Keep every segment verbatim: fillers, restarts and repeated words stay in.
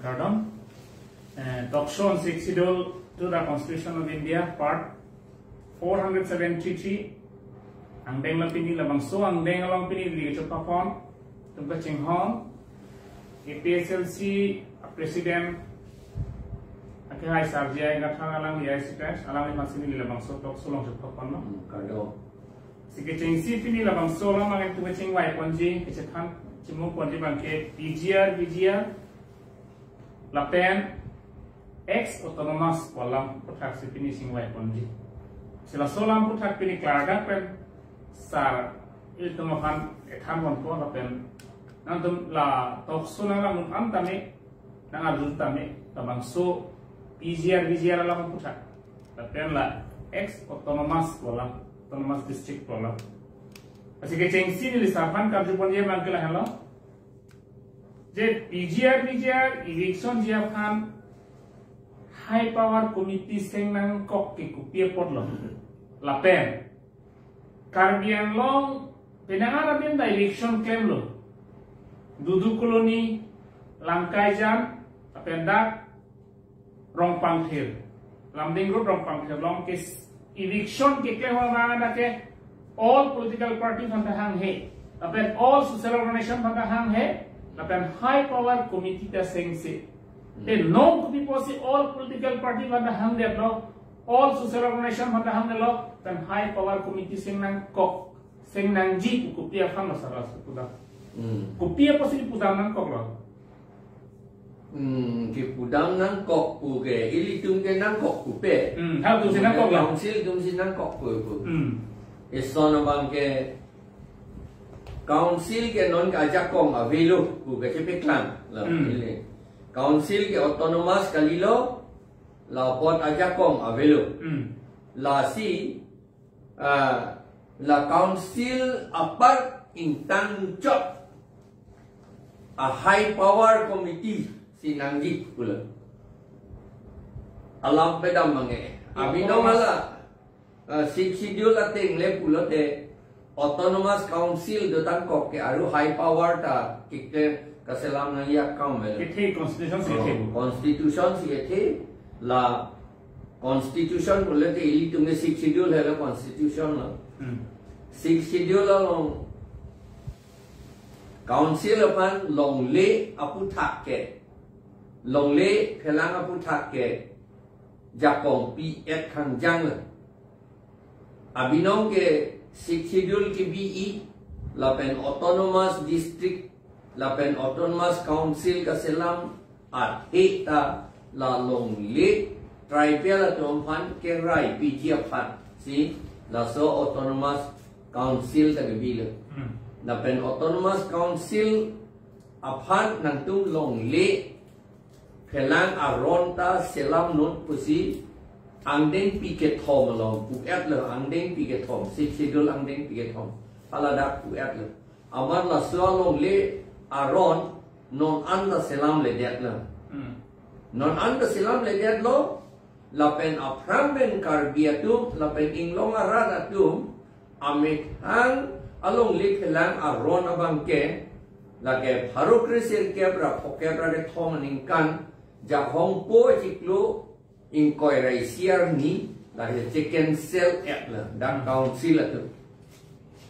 Kardom. Eh, talk show on Sixth Schedule to the Constitution of India, part four hundred seventy-three. Angdeng la pini labangso angdeng along pini neli kechok papon. Tum kachinghon. A P H L C President akehai Sar J I Kathar alangli A I C Press, alangliphan si neli labangso talk show along chok papon lo. Hmm, kardom. Si kechengsi pini labangso along abang tum kachingvai ponji, kachethan chimung ponji abangke P G R, V G R, lapen ex autonomous pu alam aphuthak si pini chingvai ponji. Si laso alam aphuthak pini klardak pen sar ilitum aphan ethan ponpo lapen nangtum la talk show nanglang un-an tame, nang-arju tame, labangso P G R, V G R alam aphuthak lapen la ex autonomous pu alam, autonomous district pu alam. Lasi kechengsi neli sar aphan karju ponji abangke lahenlo. Je P G R, V G R eviction ji aphan High Power Committee seng nangkok ke kopi apotlo. Lapen Karbi Anglong penang an adim ta eviction klemlo. Dudu Colony, Langkaijan, lapen dak Rongpangthir, Lumding Road Rongpangthir along ke eviction keklem abang dak ke all political party aphan ta hanghe, lapen all social organization aphan ta hanghe, lapen High Power Committee ta sengse. Te non kopi apotsi all political party aphan ta hangdetlo, all social organization aphan ta hangdetlo, lapen High Power Committee seng nangkok, seng nangji pu kopi aphan lo sar laso pudam? Hmm. Kopi apotsi pudam nangkoklo? Hmm, kepudam nangkok pu ke, ilitum ke nangkok pupe. Hmm, halatum si nangkok lo. Council atum si nangkok pu pu. Hmm. Eson abangke council ke non ke ajakong avelo pu kachepeklang lo. Hmm. Ili. Council ke autonomous kalilo, la apot ajakong avelo. Hmm. Lasi ah, la council apar ingtang chot a High Power Committee si nangji pulo. Alam pedam mange. Abinong hala, ah, Sixth Schedule ateng le pulote Autonomous Council dotangkok ke aru High Power ta kikte kaselam nangji akam avelo. Kethe constitution si kethe. Oh, constitution si kethe, la constitution pulote ilitum ke Sixth Schedule helo constitution lo. Hmm. Sixth Schedule along council aphan longle aphuthak ke, longle phelang aphuthak ke jakong pi-et khangjang lo. Abinong ke Sixth Schedule kebi-i, lapen autonomous district, lapen autonomous council kaselam athe ta la longle tribal atum aphan kerai piji aphan si laso autonomous council ta kebilo. Hmm. Lapen autonomous council aphan nangtum longle phelang aron ta selamnon pusi angdeng pi kethom along pu-etlo, angdeng pi kethom, Sixth Schedule angdeng pi kethom, haladak pu-etlo. Amat laso alongle aron non an ta selamledetlo. Hmm. Non an ta selamledetlo, lapen aphrang pen Karbi atum, lapen inglong arat atum, amethang alongle phelang aron abangke, lake pharo kresirkep ra phokep ra kethom aningkan, Jakhong po chiklo ingkoi ra isi arni, lake che-cancel-etlo, dak council atum.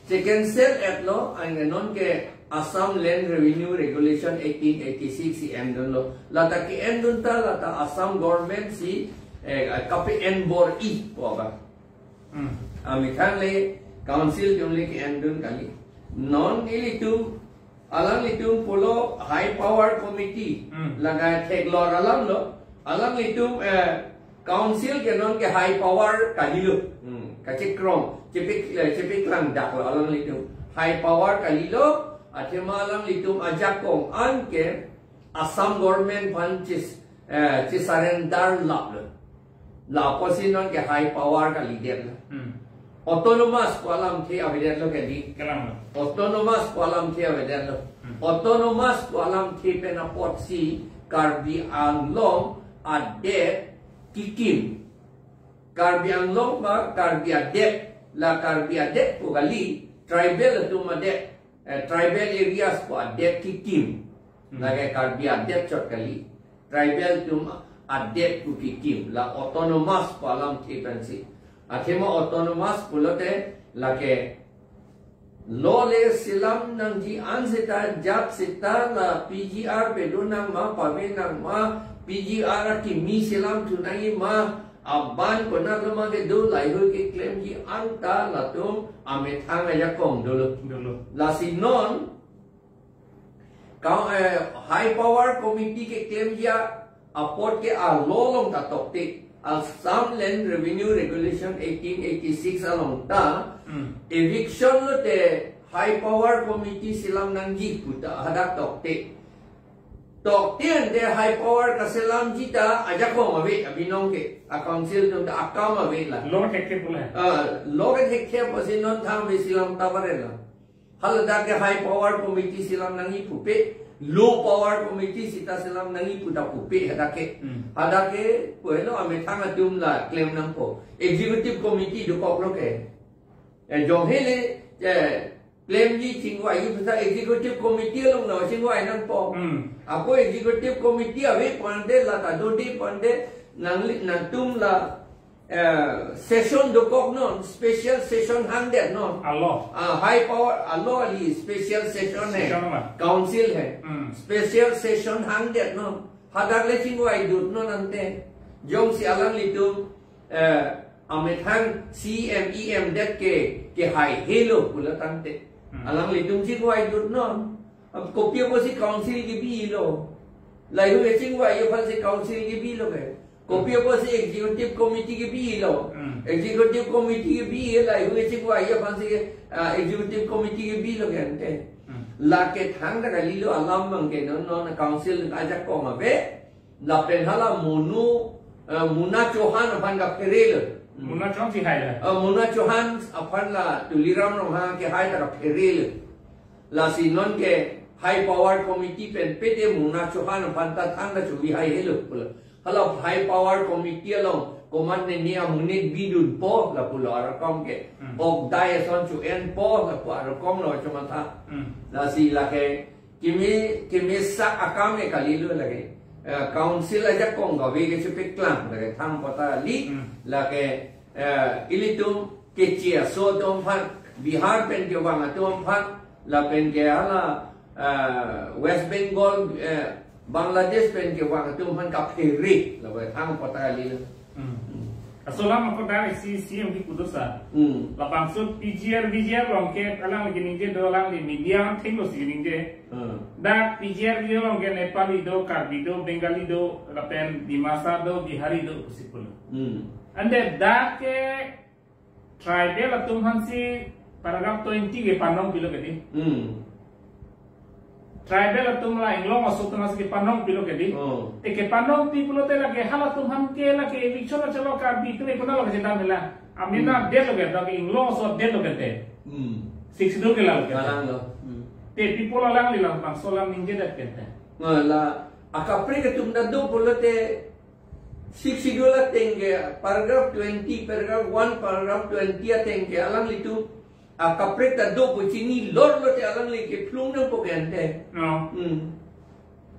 Che-cancel-etlo, anke non ke Assam Land Revenue Regulation eighteen eighty-six si endunlo. Lata ke-endun ta, lata Assam government si, eh, kape-enbor-ipo ba. Hmm. Amethang le council atum le ke-endun kali. Non ilitum, alanglitum pulo High Power Committee. Hmm. Laga theklor alam lo. Alanglitum, eh, council ke non ke high power kalilo. Hmm. Kachekrong, chepek, eh, chepeklangdaklo alanglitum. High power kalilo, athema alanglitum ajakong an ke Assam government aphan chis, eh, chisurrender laplo. Lapusi non ke high power kalidetlo. Hmm. Autonomous pu alamthe avedetlo kali. Kalang lo. Autonomous pu alamthe avedetlo. Hmm. Autonomous pu alamthe pen apotsi Karbi Anglong adet kikim. Karbi Anglong ba Karbi adet, la Karbi adet pu kali, tribal atum adet, eh, tribal areas pu adet kikim. Hmm. Lake Karbi adet chot kali. Tribal atum adet pu kekim, la autonomous pu alamthe pensi. Athema autonomous pulote lake lo le selam nangji an seta jat seta la P G R pedo nang ma, pave nang ma, P G R akimi selam thu nangji ma, aban konat lo ma kedo, laheihui keklemji anta latum amethang ajakong dolo. Dolo. Lasi non Kau, eh, High Power Committee keklemji apot ke a-law along ta tokte. Assam Land Revenue Regulation eighteen eighty-six along ta, Hmm. eviction lote High Power Committee selam nangji pu ta hadak tokte. Tokte ante High Power kaselamji ta ajakong ave, abinong ke, a-council atum ta akam ave la. Law thekthe pule. Ah, law ke thekthe apotsi non thang ave selam ta vare la. Haladak ke High Power Committee selam nangji pupe, Low Power Committee seta selam nangji pu ta pupe hadak ke. Hmm. Hadak ke pu helo amethang atum la klem nangpo. Executive Committee dokok lo ke. Eh, jong hele, eh, klemji chingvai pu ta Executive Committee along lo chingvai nangpo. Hmm. Ako Executive Committee ave pu ante la ta dode pu ante nangli nangtum la eh, session dokok non, special session hangdet non. A-law. Ah, High Power a-law kali, special session hai. Session ma? Council hai. Hmm. Special session hangdet non. Hadak le chingvai dut non ante. Jongsi alanglitum, eh, amethang C M E M det ke, kehai helo pulo tangte. Hmm. Alanglitum chingvai dut non. Ab kopi apotsi council kebilo. Laheihui kachingvai aphansi council kebilo ke. Kopi apotsi executive committee kebilo. Hmm. Executive committee kebi laheihui kachingvai aphansi, ah, executive committee kebilo ke ante. Hmm. Lake thangta kalilo alam abang ke non, non council ajakong ave. Lapen hala Monu, eh, Muna Chauhan aphan kaphere lo. Hmm. Muna Chauhan si hai la. Eh, Muna Chauhan aphan la Tuliram Ronghang kehai ta kaphere lo. Lasi non ke High Power Committee pen pede Muna Chauhan aphan ta thangta chobihai helo pulo. Hala High Power Committee along komatne ne amonit bidunpo lapulo arokom ke. Hmm. Okdai ason cho-enpo lapu arokom lo chomatha. Hmm. Lasi lake keme, kemesak akam ke kalilo lake. Eh, council ajakong kave kechepeklang lake thang pota li. Hmm. Lake, eh, ilitum keche aso atum aphan, Bihar pen kevang atum aphan, lapen ke hala, eh, West Bengal, eh, Bangladesh pen kevang atum aphan kaphere, lapen thang pota kalilo. Hmm. Hmm. Aso alam ako dari si C M di putusa. Hmm. Labangso P G R V G R along ke alang lagi ningje do, alang di media thenglo si ningje. Hmm. Dak P G R V G R along ke Nepali do, Karbi do, Bengali do, lapen Dimasa do, Bihari do, pusi pulo. Hmm. Ante dak ke tribal atum aphansi paragraph twenty ke panong pilo ke di. Hmm. Tribal atum la inglong aso atum aphansi kepanong pilo ke di. Oh. Te kepanong pi pulote lake halatum aphan ke lake eviction achalo Karbi atum ekuna lake chetam hela. Amena Hmm. det lo ke, lake inglong aso det lo ke te. Hmm. Sixth Schedule ke la lo ke. Kalang lo. Hmm. Te people alangli labangso alam ningjedet ke te. Nga la akaprek atum ta do pulote Sixth Schedule ateng ke paragraph twenty, paragraph one, paragraph twenty ateng ke alanglitum akaprek ta do pu chinilor lote alangli kephlung nangpo ke ante. No. Hmm.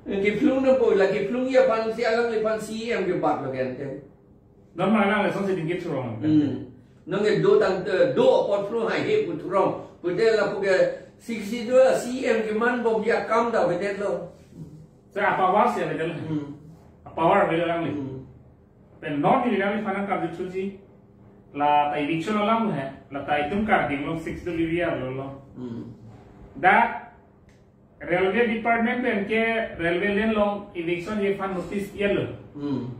Kephlung nangpo, la kephlungji aphansi alangliphan C M kebat lo ke ante. Non ma alangli asonsi dingkit thurong. Hmm. Non ke do tang, eh, do apot phlung haihe pu thurong. Pute lapu ke Sixth Schedule C M keman bomji akam ta avedetlo. Sa a-power si avedetlo. Hmm. A-power avedetlo alangli. Hmm. Pen non ili alangliphan nangkarju thuji. La ta eviction alam he. La ta itum Karbi Anglong Sixth Schedule area lo lo. Hmm. Dak railway department pen ke railway line along eviction ji aphan notice pi-etlo. Hmm.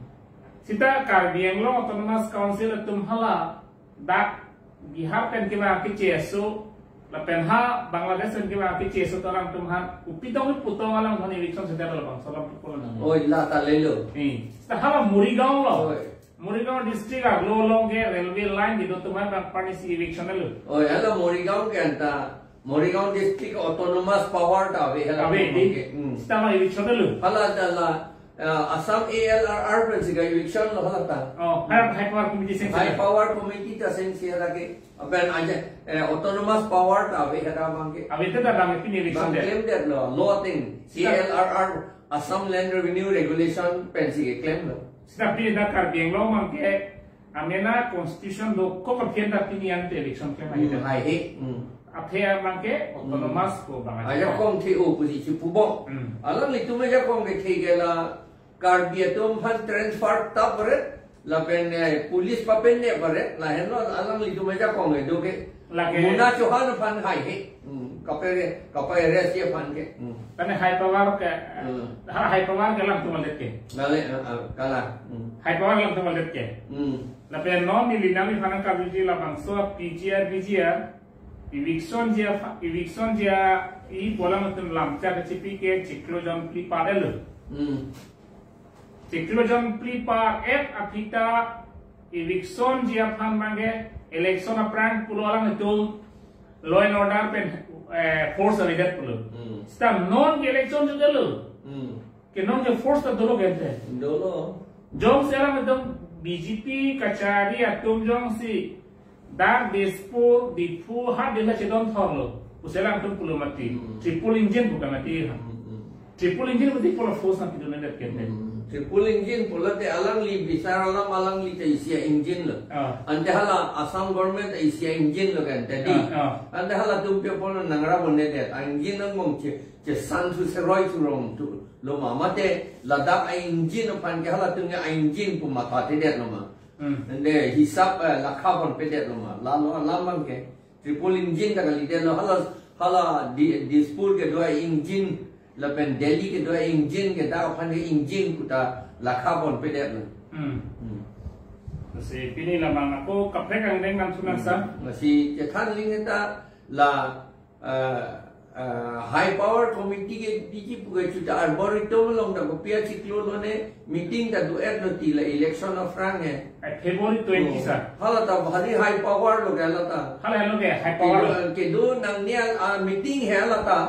Seta Karbi Anglong Autonomous Council atum hala dak Bihar pen kevang keche aso, lapen ha Bangladesh pen kevang keche aso atum aphan, kopi tong pu tong alangphan eviction seta labangso alam pulo nang. Oi, la ta lelo. Eh, seta hala Morigaon lo. Oi. Morigaon district arlo along ke railway line kedo atum aphan bang aphansi eviction lo. Oi, hala Morigaon ke anta, Morigaon district autonomous power ta ave hala. Ave, di. Ke. Hmm. Seta ma eviction lo. Hala ta la Uh, Assam A L R R pensi ke eviction lo hala ta. Oh, high, high power committee sing High sila. Power committee ta sing si hala ke. Aben aja, eh, autonomous power ta ave hala abang ke. Ave te ta abang pini eviction Abang de. Claim det lo, law thing. Sila. A L R R, Assam Land Revenue Regulation pensi ke claim lo. Sita pini ta Karbi Anglong abang ke amena constitution lo ko kaphian ta pini ante eviction claim Hmm, aja. Hai he. Hmm. Athe abang ke autonomous Hmm. ko abang Aja aja. Kong the o pusi chipu bo. Hmm. Alanglitum ajakong ke the ke la Karbi atum aphan transfer ta pare, lapen, eh, police papen ne pare, lahenlo alanglitum ajakong ke do ke. Lake Mona Chauhan aphan hai he. Hmm. Kape, kape arrest ye aphan ke. Hmm. Tane high power ke, Hmm. ha, high power ke alanglitum adet ke. Lale, ah, ah, kalang. Hmm. High power alanglitum adet ke. Hmm. Lapen non neli nangli aphan nangkarjuji labangso P G R, P G R, eviction ji apha-, eviction ji a-, i polang atum lamchak chipi ke chiklo jon phli par et lo. Hmm. Chiklo jon phli par et aphi ta eviction ji aphan abang ke election aphrang pulo alanglitum law and order pen, eh, force avedet pulo. Hmm. Sita non ke election jodetlo. Hmm. Ke non ke force ta dolo ke ante. Dolo. Jongsi alanglitum B J P kachari atum jongsi dak Dispur, Diphu, ha dela chedon thorlo. Pusi alangtum pulo mati. Hmm. Triple engine pu ke mati ha. Hmm, hmm. Triple engine mati pulo force nangpidun det ke ante. Hmm. Triple engine pulote alangli bisar alam alangli ta isi a-engine lo. Ah. Ante hala Assam government ta isi a-engine lo kan tadi. Ah, ah. Ante halatum pe pulo nangra bone det. A-engine angbong che, chesan thu seroi thu rong thu lo ma mate ladak a-engine aphan ke halatum ke a-engine pu mathathedet lo ma. Hmm. Ante hisap, eh, lakha ponpedet lo ma. Lalo alam abang ke. Triple engine ta kalidetlo hala, hala Di-, Dispur kedo a-engine lapen Delhi kedo a-engine ke dak aphan ke engine pu ta lakha ponpedetlo. Hmm. Hmm. Lasi pini labang ako kaprek angdeng nangthu nang sa. Hmm. Lasi chethan aling ta la, eh, eh, high power committee ke D G pu ke chuta Arboretum along ta kopi achiklo lone meeting ta do-etlo ti la election aphrang he. Eh, February twenty, Oh. sir. Hala ta bhari high power lo ke hala ta. Hala lo ke high power lo. Kedo, kedo nangne a, ah, meeting he hala ta.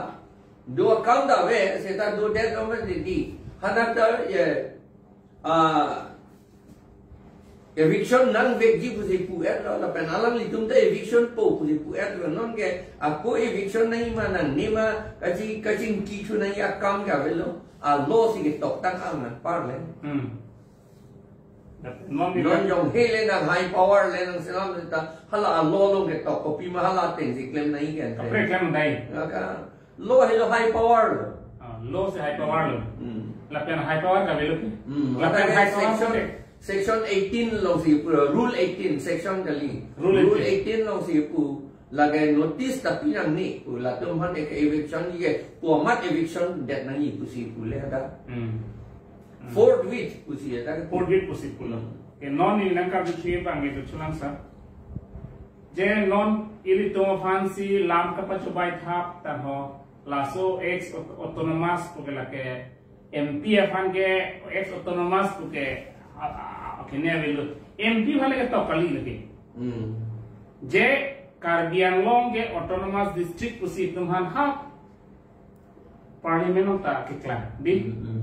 Do akam ta ave, seta dodet lo ma di. Hana ta ye, ah, eviction nangvekji pusi pu-etlo, lapen alanglitum ta eviction po pusi pu-etlo. Non ke ako eviction nangji ma nangne ma kachi-, kachingki thu nangji akam ke avelo. A law si ketok tang ang nangpar le. Hmm. Non Non jong hele nang high power le nangselam ta hala a law along ketok kopi ma hala ateng si klem nangji ke ante. Kaprek klem nangji. Laka law helo high power lo. Ah, law si high power lo. Hmm. Lapen high power ke avelo ke. Hmm. Lapen Lapen high power section, ke. Section eighteen along si pu, rule eighteen section kali. Rule Rule eighteen. eighteen along si pu. Lake notice ta pi nangne pu latum aphan ek eviction ke pu amat eviction det nangji pusi pu le ada. Hmm. Hmm. Forthwith pusi ada. Forthwith pusi pulo. Ke non neli nangkarjuji abang ke chulang sa. Je non ilitum aphan si lam kapachobei thap ta ho laso ex aut-, autonomous pu ke lake M P aphan ke ex autonomous pu ke a, a, a, kene avelo. M P aphan le ketok kali lake. Hmm. Je Karbi Anglong ke autonomous district pusi itum aphan ha parliament along ta keklang di. Hmm, hmm.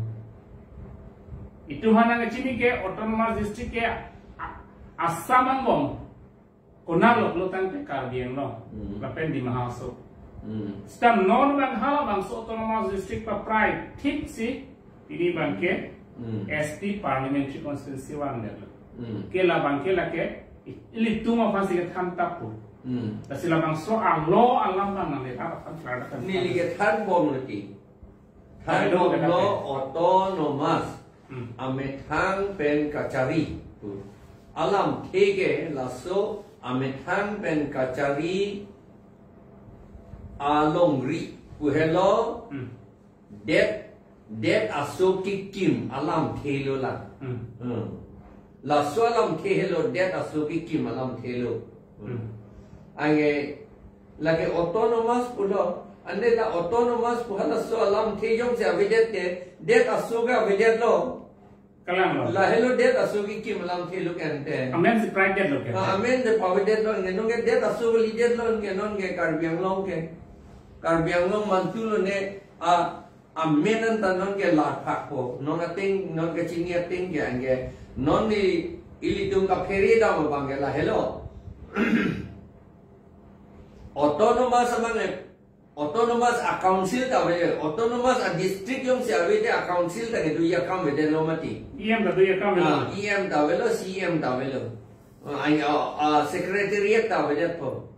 Itum aphan nangkachini ke autonomous district ke a-, Assam angbong konat lo pulo tangte Karbi Anglong. Hmm. Lapen Dima Hasao. Hmm. Seta non abang halabangso autonomous district paprei thip si pini abang ke Hmm. S T parliamentary constituency vangdetlo. Hmm. Ke labang ke lake ilitum aphan si kethan tap pu. Hmm. Lasi labangso a law alam abang nang le aphan klardak kan. Neli kethan bomlo ti. Than Than bomlo bomlo. Autonomous. Hmm. Amethang pen kachari. Alamthe ke laso amethang pen kachari alongri pu helo. Hmm. Det, det aso kekim alamthe lo la. Hmm. Hmm. Laso alamthe helo det aso kekim alamthe lo. Hmm. Anke lake autonomous pulo, ante ta autonomous pu halaso alamthe jongsi avedet te, det aso ke avedetlo. Kalang lo. Lahelo det aso kekim alamthe lo ke ante. Amen si pride det lo ke. Ah, amen de pavedetlo, nge non ke det aso ke lidetlo, nge non ke Karbi Anglong ke. Karbi Anglong mantu lone, a, Amen anta non ke laphakpo. Non ateng, non kachini ateng ke anke. Non ni ilitum kaphere dam abang ke lahelo. Autonomous abang ke, autonomous a council ta ave, autonomous a district jongsi ave te a council ta kedoji akam avedetlo mati. E M ta doji akam avedetlo. Ah, E M ta avelo, C E M ta avelo. Ah, ai, ah, ah, secretariat ta avedetpo.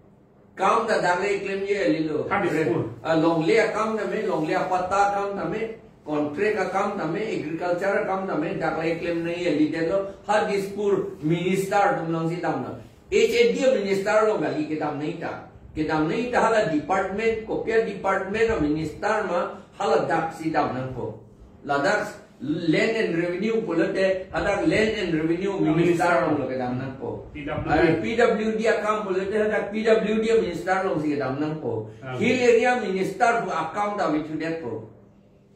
Kam ta dak le klemji kalilo. Ha Dispur. Ah, longle akam tame, longle apatta akam tame, contract akam tame, agriculture akam tame, dak le klem nangji kalidetlo. Ha Dispur minister atum alongsi damnang. H A D minister along kali kedam nangji ta. Kedam nangji ta hala department, kopi a department a minister ma, hala daksi damnangpo. Ladak Land and Revenue pulote, hadak Land and Revenue minister alonglo kedam nangpo. P W D. Are P W D akam pulote, hadak P W D minister alongsi kedam nangpo. Ah. Hill Area Minister pu akam ta avethudetpo.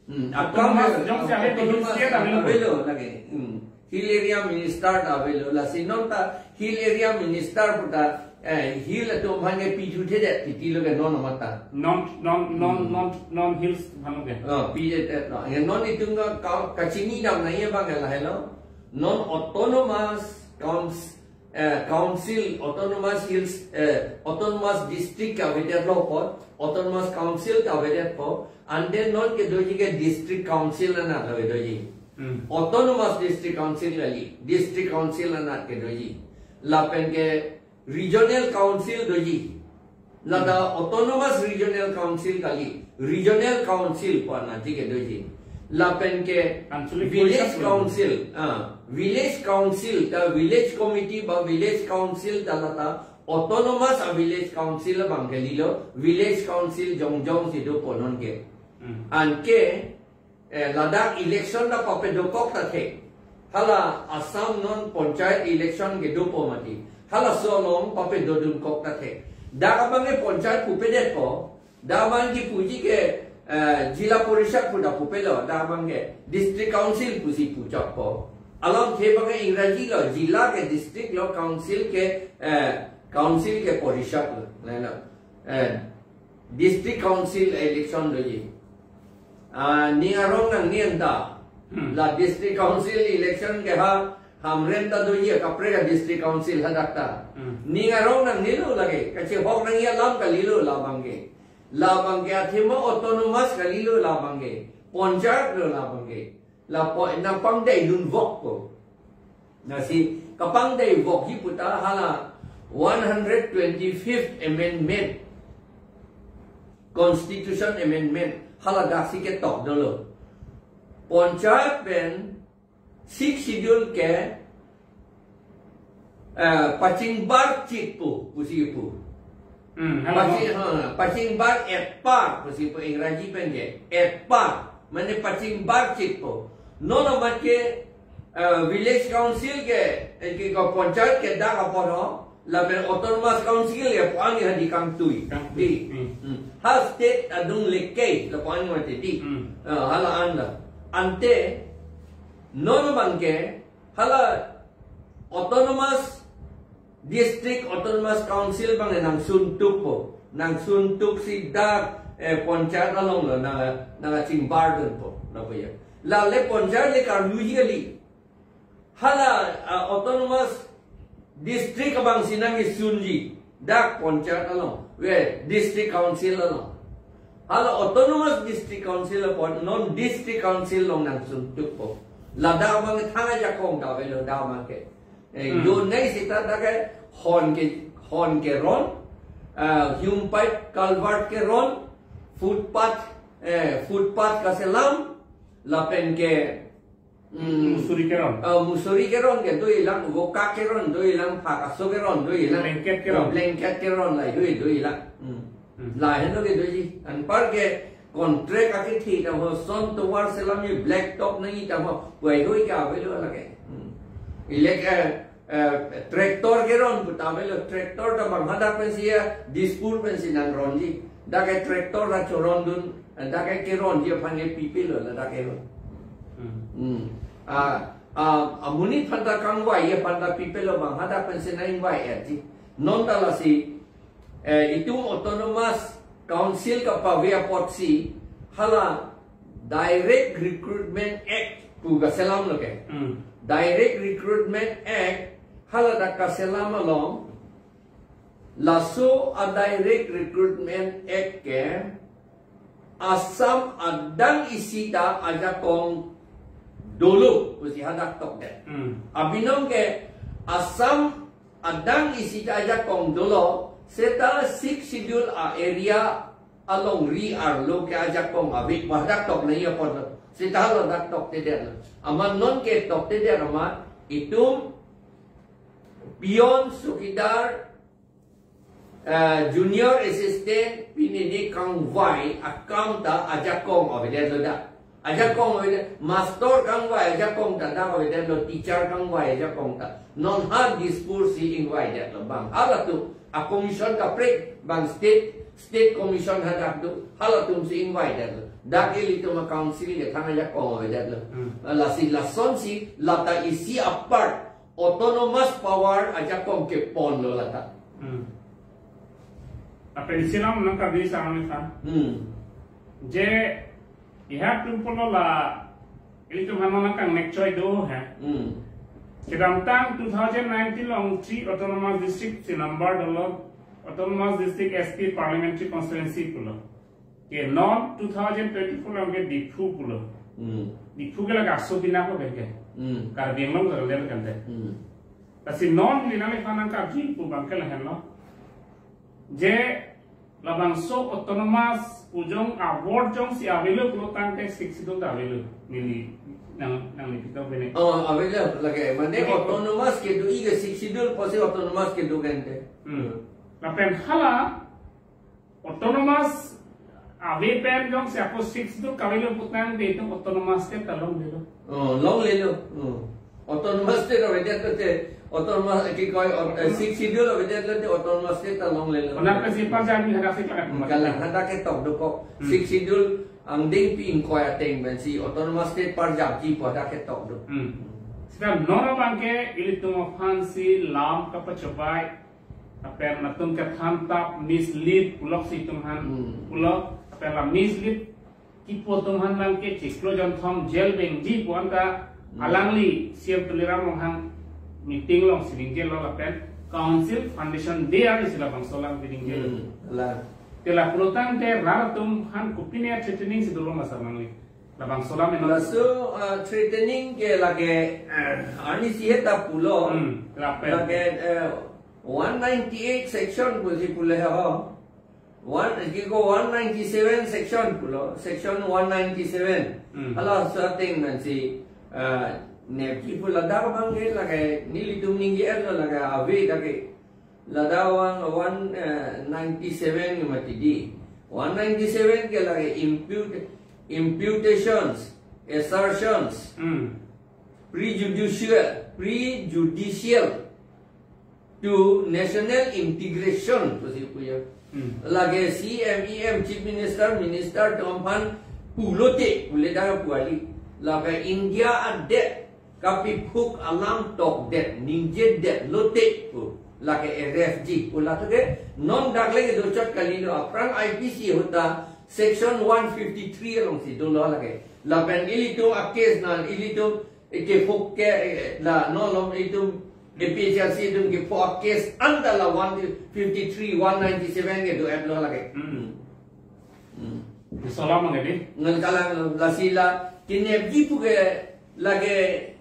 Hmm, akam Autonomous, jongsi ave, autonomous, state avelo. Avelo lagi. Hmm. Hill Area Minister ta avelo. Lasi non ta Hill Area Minister pu ta, eh, hill atum aphan ke piju thedet, titi lo ke non amat ta. Non, non, non, Hmm. non, non hills aphan lo ke. Oh, piju thedet lo. Ya, non itum ka, ka, kachini dam nangji abang ke lahelo. Non autonomous counts, eh, council, autonomous hills, eh, autonomous district ta avedetlo apot, autonomous council ta avedetpo, and then non kedoji ke district council anat avedoji. Hmm. Autonomous district council kali, district council anat kedoji. Lapen ke regional council doji. Lata Hmm. Autonomous Regional Council kali, Regional Council pu anatsi kedoji. Lapen ke Anchalik Village Porishad Council, ah, Village Council ta Village Committee ba Village Council ta lata Autonomous a Village Council abang kalilo, Village Council jongjong si dopo non ke. Hmm. Anke eh, ladak election ta papedo kok ta thek. Hala Assam non panchayat election kedopo mati. Halaso along papedo dun kok ta thek. Dak abang ke panchayat pupedetpo. Dak abang kipuji ke, eh, Zilla Porishad pu ta pupelo. Dak abang ke District Council pusi puchotpo. Alamthe abang ke Ingraji lo, Zilla ke district lo, Council ke, eh, Council ke Porishad lo. Lalo. Eh, District Council election doji. Ah, ning arong nangne anta. Hmm. La District Council election ke ha Hamren ta doji, kaprek a District Council hadak ta. Hmm. Ning arong nangnelo lake, kachehok nangji alam kalilo labang ke. Labang ke athema autonomous kalilo labang ke. Panchayat lo labang ke. Lapu nangpangdai dunvokpo. Lasi kapangdai vokji pu ta hala one hundred twenty-fifth Amendment, Constitution Amendment, hala daksi ketok dolo. Panchayat pen Sixth Schedule ke, eh, pachingbar chit pu, pusi pu. Hmm, hala Paching, mo. Ha, pachingbar etpar, pusi pu Ingraji pen ke, etpar, mane pachingbar chit pu. Non amat ke, eh, Village Council ke, eh, ke ko panchayat ke dak apor ho, lapen Autonomous Council ke puang ha di kangtui. Kangtui. Di. Hmm. Hmm. Ha state adung leke, lapu-an mati di. Hmm. Eh, hala anta. Ante, non abang ke, hala Autonomous District, Autonomous Council abang nangsun tukpo. Nangsun tuksi dak, eh, panchayat along lo, nang, nangchingbar dunpo, lapu ya. Lale panchayat le karluji kali. Hala, ah, Autonomous District abang si nangsunji. Dak panchayat along. We, District Council along. Hala Autonomous District Council apot non District Council along nangsun tukpo. Ladak abang thang ajakong ta avelo dak abang ke. Eh, Hmm. Donai seta dak ke hon ke, hon keron, ah, hume pipe culvert keron, footpath, eh, footpath kaselam, lapen ke, hmm, musuri keron. Ah, musuri keron ke dolang, voka keron dolang, phakaso keron dolang. Blanket keron. Ah, blanket keron la do, dolang. Hmm. Hmm. Lahenlo ke doji. Anpar ke contract akethi ta ho, son tovar selamji, black top nangji ta ho, wai hui ke avelo lake. Hmm. Ilek, eh, eh, tractor keron pu ta avelo, tractor ta bang hadak pensi ya, Dispur pensi nangronji. Dak ke tractor ta choron dun, eh, dak ke keronji aphan ke pipelo ladak ke. Hmm. Hmm. Ah, ah, amonit aphan ta kangvai aphan ta pipelo, bang hadak pensi nangvai-etji. Non ta lasi, eh, itum Autonomous Council kapave apotsi, hala Direct Recruitment Act pu kaselam lo ke. Hmm. Direct Recruitment Act haladak kaselam along, laso a Direct Recruitment Act ke Assam adang isi ta ajakong dolo pusi hadak tokdet. Hmm. Abinong ke Assam adang isi ta ajakong dolo, seta Sixth Schedule a area alongri arlo ke ajakong ave pu hadak tok nangji apot lo. Seta haladak toktedet lo. Amat non ke toktedet amat itum peon, sukidar, eh, junior assistant, pini ni kangvai akam ta ajakong avedet lo dak. Ajakong avedet, master kangvai ajakong ta dak avedet lo, teacher kangvai ajakong ta. Non ha Dispur si ingvaidet lo bang. Halatum a commission kaprek bang state, state commission hadak do, halatum si ingvaidet lo. Dak ilitum a council kethang ajakong avedet lo. Hmm. Lasi lasonsi lata isi apart autonomous power ajakong kepon lo lata. Hmm. Lapen isi alam nangkardom sang kami than. Hmm. Je, iha tumpulo la, ilitum hanang nangkangnek choi do he. Hmm. Kedamtang two thousand nineteen along three autonomous district si number dolo, autonomous district S T parliamentary constituency pulo. Ke non two thousand twenty-four along ke Diphu pulo. Hmm. Diphu ke lake aso bina ko ke. Hmm. Karbi Anglong ke level kan de. Hmm. Lasi non neli nangliphan nangkardom pu bang ke lahenlo. Je labangso autonomous pu jong a word jongsi avelo pulo tangte Sixth Schedule ta avelo. Neli nang, nangli pito bene. Oh, avelo lake. Mane okay. Autonomous kedo-i ke Sixth Schedule pusi autonomous kedo kente. Hmm. Lapen hala autonomous ave pen jongsi ako Sixth Schedule kavelo pu tangte itum autonomous state ta longlelo. Oh, longlelo. Oh. Autonomous state avedet lote, autonomous, ki koi, aut-, eh, Sixth Schedule avedet lote autonomous state ta longlelo. Konat ke si parjap ni hadak si pakat. Kalang hadak ketok dokok. Hmm. Sixth Schedule angdengpi ingkoi ateng pensi autonomous state parjapji pu hadak ketok do. Hmm. Seta non abang ke ilitum aphansi lam kapachobei, lapen latum kethan tap mislead puloksi itum han. Hmm. Pulo, lapen la mislead kipu atum han abang ke chiklo jonthom jail vengji pu anta. Hmm. Alangli C M Tuliram Ronghang meeting alongsi ningjelo lapen Council Foundation Day arni si labangso alam ningjelo. Hmm, la. Te la pulo tangte rat atum han kopine threatening si dolo ma sir nangli? Labangso alam eno. Laso, ah, threatening ke lake, eh, arnisi heta pulo. Hmm, lapen. Lake, eh, one ninety-eight section pusi pule ho. One, ki ko one ninety-seven section pulo, section one ninety-seven. Hmm. Hala setting nansi, ah, nepji pu ladak abang ke lake nelitum ningje-etlo lake ave lake. Ladak abang one, eh, ninety-seven mati di. One ninety-seven ke lake impute, imputations, assertions, Hmm. prejudicial, prejudicial to national integration pusi pu ya. Hmm. Lake C M, E M, Chief Minister, Minister atum aphan pulote, pule dak pu kali. Lake India adet kapiphuk alam tokdet, ningjedet lote pu. Lake R F G pu lake non dak le kedo chot kalilo, aphrang I P C ahut ta section one fifty-three alongsi dolo lake. Lapen ilitum a case na ilitum eke phuk ke, eh, la non along itum A P H L C itum kephuk a case anta la one fifty-three, one ninety-seven kedo-etlo lake. Hmm. Hmm. Laso alam ke di? Ngan kalang lo, lasi la kenepji pu ke lake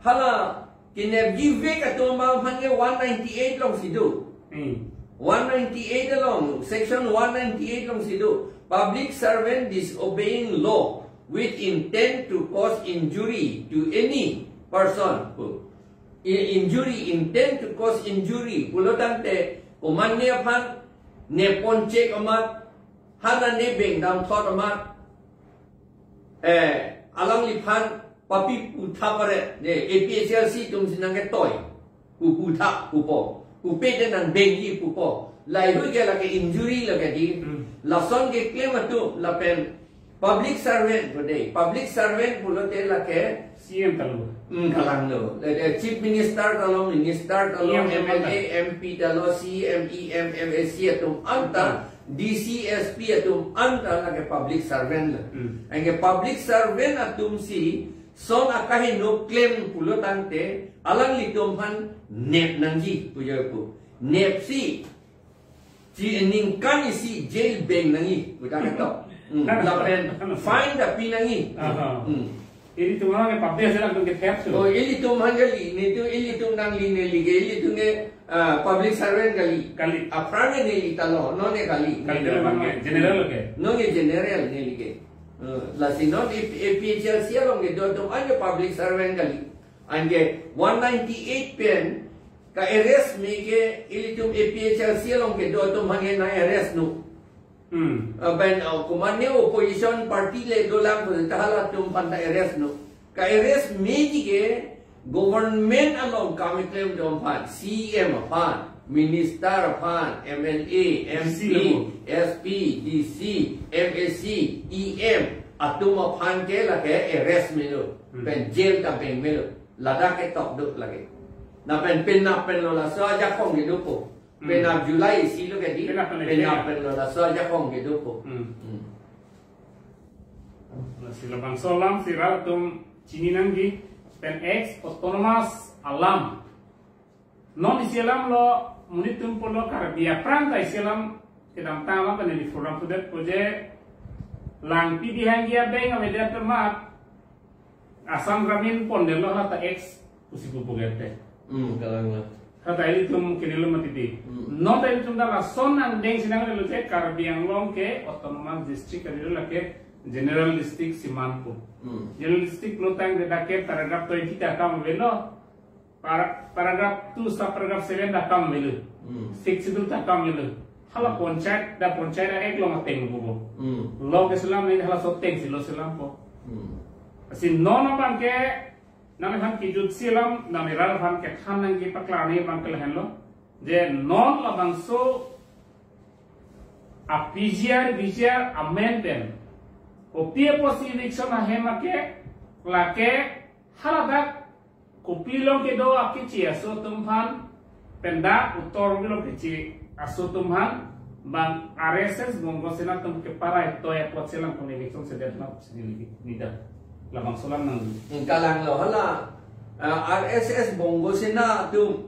hala kenepji vek atum aphan ke one ninety-eight alongsi do. Hmm. One ninety-eight along, section one ninety-eight alongsi do. Public servant disobeying law with intent to cause injury to any person. I-, injury, intent to cause injury pulo tangte komatne aphan neponchek amat, hana ne bengdam thot amat, eh, alangliphan papi puthap pare, ne A P H L C atumsi nangketoi. Pu puthap pupo. Pupe te nangbengji pupo. Laheihui ke lake injury lake di. Hmm. Lason ke claim atum lapen public servant pu de. Public servant pulote lake C M ta lo. Hmm, kalang lo. Le, le, Chief Minister ta lo, Minister ta lo, E M, M L A, M P ta lo, C M, E M, M A C atum anta. Hmm. D C, S P atum anta lake public servant lo. Hmm. Anke public servant atum si son akaheno klem pulo tangte alanglitum aphan nep nangji pujo pu. Nep si chi ningkan isi jail beng nangji puja ketok. Hmm. Lapen fine ta pi nangji. Aha. Hmm. Ilitum aphan ke public servant atum ke thep su. Oh, ilitum aphan kali, netum ilitum nangli neli ke, ilitum ke, ah, public servant kali. Kali. Aphrang ke neli ta lo, non ke kali. Kali, kali, non ke general ke. Non ke general neli ke. Eh, lasi non A P, A P H L C along kedo atum an ke public servant kali. Anke one ninety-eight pen ka-arrest me ke ilitum A P H L C along kedo atum aphan ke nang-arrest nu. Hmm. Lapen, uh, komatne opposition party le dolang pu ta halatum aphan ta arrest nu. Ka-arrest meji ke government along kam keklem atum aphan, C E M aphan, minister aphan, M L A, M P, C E M. S P, D C, M A C, E M atum aphan ke lake arrest melo. Hmm. Pen jail ta beng melo. Ladak ketok do lake. Lapen penap pen lo laso ajakong kedo po. Hmm. Penap July isi lo kedi. Penap pen lo. Penap pen lo laso ajakong kedo po. Hmm. Hmm. Lasi labangso alam si rat atum chini nangji pen ex autonomous alam. Non isi alam lo monit atum pulo Karbi aphrang ta isi alam kedamtang alam pen neli program pudet pu je Langpi Dihangji abeng avedet amat Assam Gramin pondetlo halata ex pusi pu puget te. Hmm, kalang lo. Halata ilitum kenelo mati di. Hmm. Non ta ilitum ta lason angdeng si nanglelo je Karbi Anglong ke autonomous district kali lo lake general district si man pu. Hmm. General district lo tang de dak ke paragraph twenty ta kam avelo. Para-, paragraph two, subparagraph seven ta kam avelo. Hmm. Sixth schedule ta kam avelo. Hala panchayat, dak panchayat act along ateng pu. Hmm. Lo ke selam nangji halaso ateng si lo selam po. Hmm. Lasi non abang ke, nangphan kejut si alam, nang rat aphan kethan nangji paklang nangji abang ke lahenlo. Je non labangso a P G R, V G R amen pen. Kopi apotsi eviction ahem ake, lake haladak kopi along kedo akeche aso atum aphan, pen dak Uttar Karbi along keche aso atum aphan, bang R S S Bongo Sena atum keparai toi apot selang kon eviction sedet nap sini lagi. Nida. Labangso alam nang. Kalang lo hala, ah, R S S Bongo Sena atum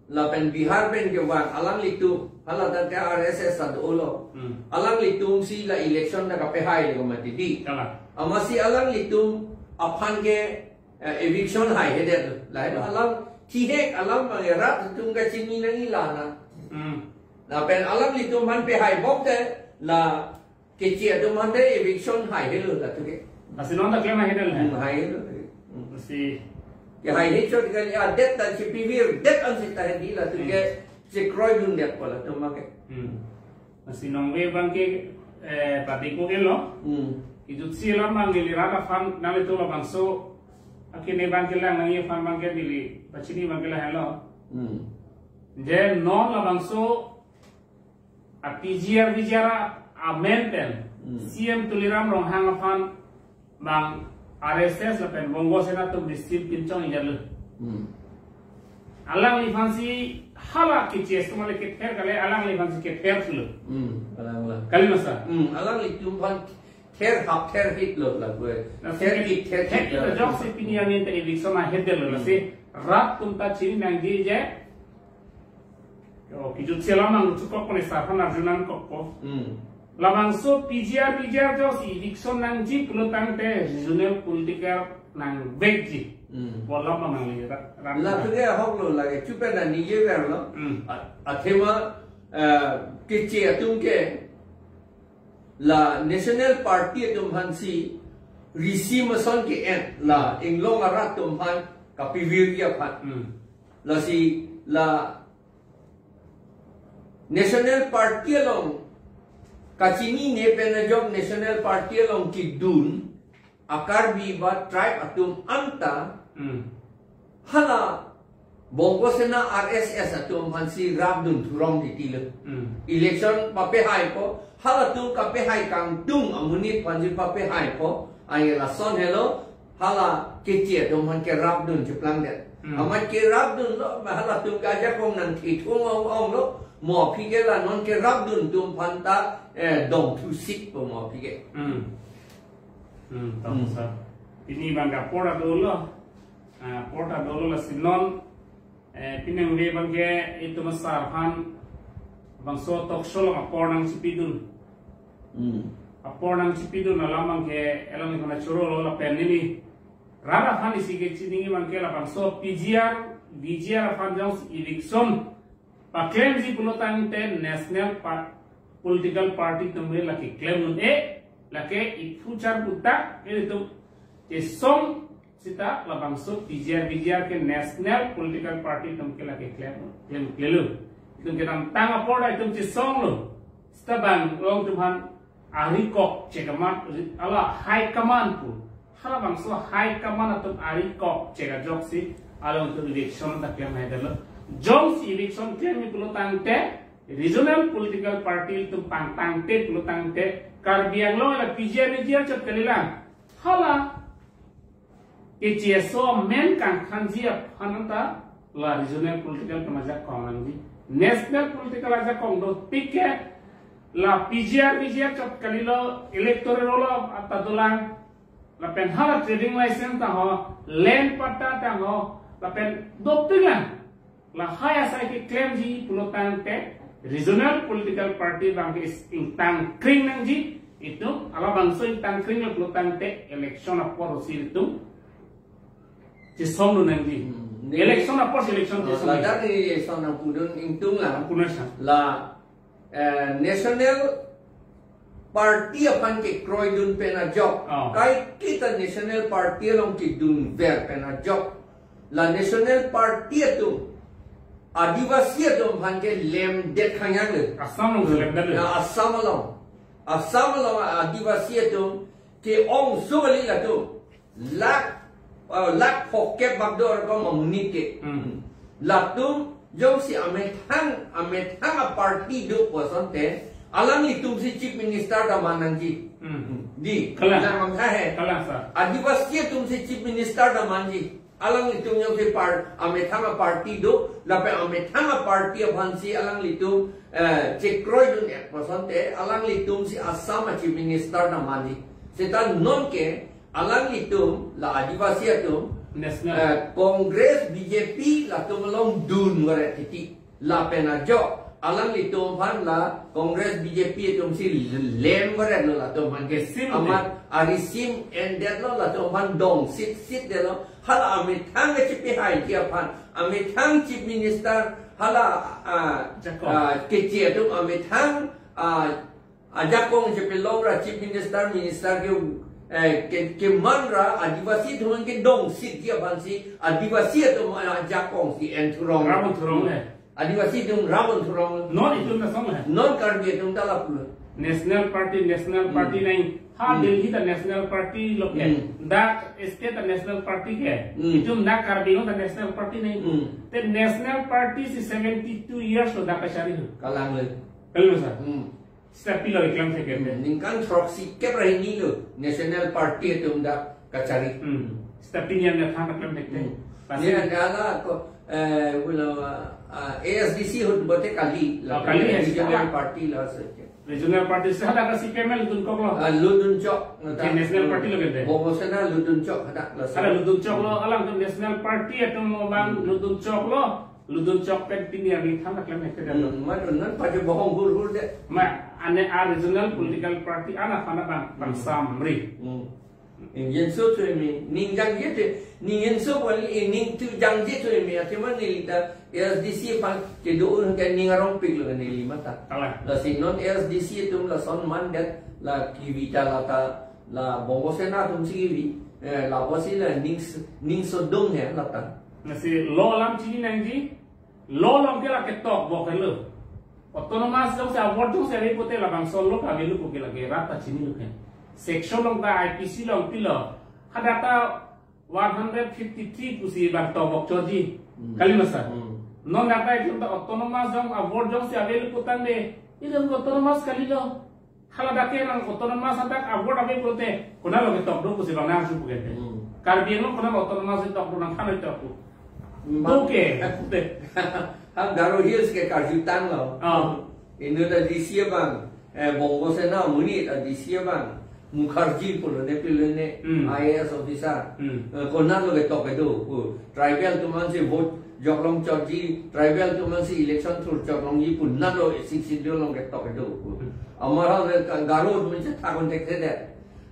lapen Bihar pen kevang alanglitum, hala ta R S S ta dolo. Hmm. Alanglitum si la election ta kapehai le mati di. Kalang. Amatsi alanglitum aphan ke, eh, eviction haihedet. Lain alam thihek alam bang rat atum kachini nangji la na. Hmm. Lapen alanglitum aphan pehai bom te la keche atum aphan te eviction haihelo latum ke. Lasi non ta klem haihelo. Hmm, haihelo. Hmm. Lasi. Ke haihe chot kali adet ta chipivir det ansi ta hedi latum ke. Hmm. Chekroidundet pu latum ke. Hmm. Lasi nonve abang ke, eh, pati ko ke lo. Hmm. Kejut si alam bang neli rat aphan nangli tu labangso akine abang kelang nangji aphan abang ke neli pachini abang ke lahenlo. Hmm. Je non labangso a P G R V G R amen pen, hmm, C M Tuliram Ronghang aphan bang R S S lapen Bongo Sena atum risim pinchong injalo. Hmm. Alangliphan si hala keche aso male kether kali, alangliphan si kether thulo. Hmm, alang la. Kali masa? Hmm, alanglitum aphan ther hap ther hit lo lapu. Na ther si hit ther ther hit hit lo. Ajoksi pini anin ta eviction ahedetlo. Hmm. Lasi rat atum ta chini nangji je. Yo, kejut si alam nangchukok ko ne sarhan arju nangkokpo. Hmm. Labangso P G R V G R ajoksi eviction nangji pulo tangte regional political nangvekji. Hmm. Bolam nangli ra-, ram. Latum ke ahok lo lake chupen na nije ver lo. Hmm. A-, athema, eh, keche atum ke la National Party atum aphan si risim ason ke-en la inglong arat atum aphan kapivirji aphan. Hmm. Lasi la National Party along kachinine pen ajok National Party along kedun a Karbi ba tribe atum anta, hmm, hala Bongo Sena R S S atum aphan si rapdun thurong titi lo. Hmm. Election papehaipo, halatum kapehai kangtung amonit aphan si papehaipo, ai lason helo, hala keche atum aphan kerapdun cheplang det. Hmm. Amat kerapdunlo, halatum ke ajakong nangthithung ong onglo, mo aphi ke la non kerapdun atum aphan ta, eh, dongthu sik po mo aphi ke. Hmm. Hmm, tamu Hmm. sir. Pini abang ke apor ta dolo. Ah, apor ta dolo lasi non, eh, pini abang ke itum asar aphan bangso talk show along apor nangchipidun. Hmm. Apor nangchipidun alam abang ke alang ni kona choro lo lapen neli rat aphan isi kechiningri abang ke labangso P G R, V G R aphan jongsi election paklemji pulo tangte national pa-, political party atum ke lake klem un-e, lake iphu char putak, ilitum chesong seta labangso P G R, V G R ke national political party atum ke lake klem un, klem klelo. Itum kedamtang apor ta itum chesonglo. Seta bang along atum aphan ari kok chekamat, hala high command pu. Halabangso high command atum ari kok chek ajoksi along atum election ta klem hai detlo. Jongsi election klemji pulo tangte regional political party atum pangtangte pulo tangte Karbi Anglong la P G R V G R chot kalilang. Hala keche aso amen kangthanji aphan ta la regional political atum ajakong nangji. National political ajakong dopik ke la P G R V G R chot kalilo, electoral roll ata dolang, lapen hala trading license ta ho, land patta ta ho, lapen dopik lang. Lahai asai keklemji pulo tangte regional political party abang ke ingtangkring nangji, itum halabangso ingtangkringlo pulo tangte election apor si itum chesongdun nangji. Hmm. Election apor si election Oh, chesong nangji. Ladak ni election nangpudun ingtung la. Puna sa. La, eh, national party aphan kekroidun pen ajok. Oh. Kaiketa national party along kedunver pen ajok. La national party atum Adivasi atum aphan ke lemdet khangyak le. Assam along lemdet le. Ya, Assam along. Assam along Adivasi atum ke-ong so kali latum. Lakh, uh, lakh phokep bak do ar ko mamunit ke. Hmm. Latum jongsi amethang, amethang a-party do pu asonte, alanglitum si chief minister ta man nangji. Hmm. Di, Kalang. Nang amtha he. Kalang, sir. Adivasi atum si chief minister ta manji. Alanglitum jongsi par-, amethang a-party do, lapen amethang a-party aphan si alanglitum, eh, chekroidun ek pu asonte, alanglitum si Assam a-chief minister ta manji. Seta non ke, alanglitum la Adivasi atum, National. Eh, Congress, B J P latum along dun varet titi. Lapen ajok, alanglitum aphan la Congress, B J P atum si lem varetlo latum aphan ke. Sim amat ari sim endetlo latum aphan dong sit sit detlo. Hala amethang ke chipi hai ji aphan. Amethang chief minister, hala, ah, Jakong. Ah, keche atum amethang, ah, ajakong chepilong ra chief minister, minister ke, eh, ke, keman ra Adivasi atum kedong sit ji aphan si Adivasi atum ajakong si en thurong. Rabon thurong le. Adivasi atum rabon thurong. Non itum ta song le. Non Karbi atum ta lapu. National party, national Hmm. party nai. Ha Hmm. Delhi ta national party lo ke. Hmm. Dak state ta national party ke. Hmm. Itum dak Karbi Anglong ta national party nai. Hmm. Te national party si seventy two years lo dak kachari ho. Kalang le. Kalang sir. Hmm. Seta pilo keklem thek ke. Hmm, ningkan throksi kep ra hini lo national party atum dak kachari. Hmm. Seta pini amethang keklem thek ke. Hmm. Pasi Ni ada la ko, eh, pulo, ah, A S D C ahut bote kali la. Oh, kali ya, regional seta. Party la se. Regional party seta dak si P M L dun kok lo. Ah, lutdun chok. Ke national party lo ke de. Bongosena lutdun chok hadak la se. Ada lutdun chok lo, alangtum national party atum abang Hmm. lutdun chok lo. Lutdun chok pen pini amethang keklem thek ke lo. Hmm, ma dun non pajok bohong hur hur de. Ma, ane a-regional political party ana pana bang, bang Hmm. samri. Hmm. Ning jengso thu eme, ning jangje thu, ning jengso kali, eh, ning thu jangje thu eme, athema neli ta A S D C aphan kedo un ke ning arongpik lo neli mata. Kalang. Lasi non A S D C atum lason mandet, la kivi ta la ta, la Bongosena atum si kivi, eh, lapusi la ning s-, ningsodung he la ta. Lasi law alam chini nangji, law along ke la ketok bok helo. Autonomous jongsi a-vote jongsi ave pute labangso law kave lo pu ke lake rat ta chini lo ke. Section along ta I P C along pilo. Hadak ta one hundred fifty three pusi bang tok bok choji. Hmm. Kali ma sir. Hmm. Non dak ta itum ta autonomous jong a-vote jongsi ave lo putangte, itum autonomous kalilo. Hala dak ke nang autonomous adak a-vote ave pute, konat lo ketok do pusi bang nangsu pu ke te. Hmm. Karbi Anglong konat autonomous tok, nangthan tok. Mang- Oke. Ha Garo Hills ke karjutanglo. Oh. Inut ta D C abang, eh, Bongo Sena amonit a D C abang, Mukherjee pulo ne pilo ne, Hmm. I A S officer. Hmm. Eh, konatlo ketok kedo pu. Tribal atum aphansi vote joklong chotji, tribal atum aphansi election thur joklongji pu natlo Sixth Schedule along ketok kedo pu. Hmm. Amar ha Garo atum si thakdun thekthedet.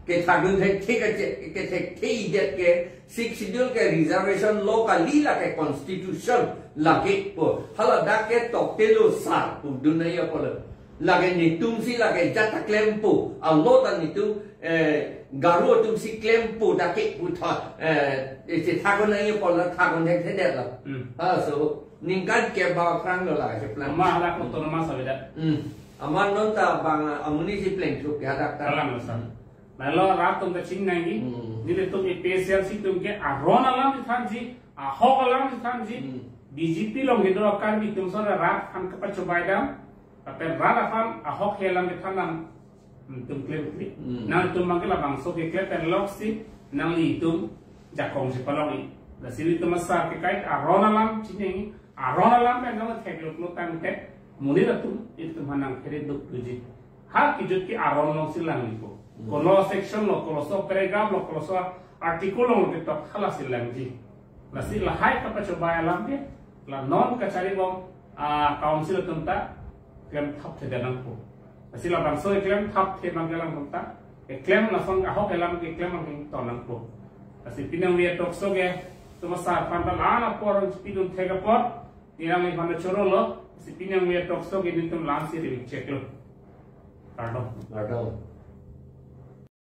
Kethakdun thekthe kache, kethekthedet ke Sixth Schedule ke reservation law kali, lake constitution lake pu. Hala dak ke toktelo sar pu dun nangji apotlo. Lake netumsi lake jat ta klempo. Alo ta netum, eh, Garo atumsi klempo dak ke pu tha, eh, isi thakdun nangji apotlo, thakdun thekthedetlo. Hmm. Ha, so, ningkan kep ba aphranglo lake si plan. Ama hala autonomous avedet. Hmm. Amat non ta bang amonit si plengthup ke hadak ta. Kalang lo san. Lahelo rat atum ta chini nangji. Hmm. Nelitum A P H L C atum ke aron alam chethanji, ahok alam chethanji. Hmm. B J P along kedo Karbi atum sore rat aphan kapachobaidam. Lapen rat aphan ahok alam chethandam, hmm, atum klemkle. Hmm. Nangtum abang ke labangso keklem pen loksi nanglitum jakong si palongji. Lasi nelitum asar ke kaike aron alam chinine, aron alam pen nangthek luklo tangte, monit atum itum aphan nangphere duk thuji. Ha kejut ke aron alongsi langpo. Hmm. Kolo section lo, koloso paragraph lo, koloso article lo ketok halasi langji. Lasi lahai kapachobai alam ke, la non kacharibom, ah, council atum ta klemthap thedet nangpo. Lasi labangso klemthap the abang ke langdun ta, keklem lason ahok alam keklem abang ton nangpo. Lasi pini nangli talk show ke, itum asar aphan ta la-an apor nangchipidun thek apot, neli nangli aphan chorolo, lasi pini nangli talk show ke nelitum la-ansi recheck lo. Kardom. Kardom.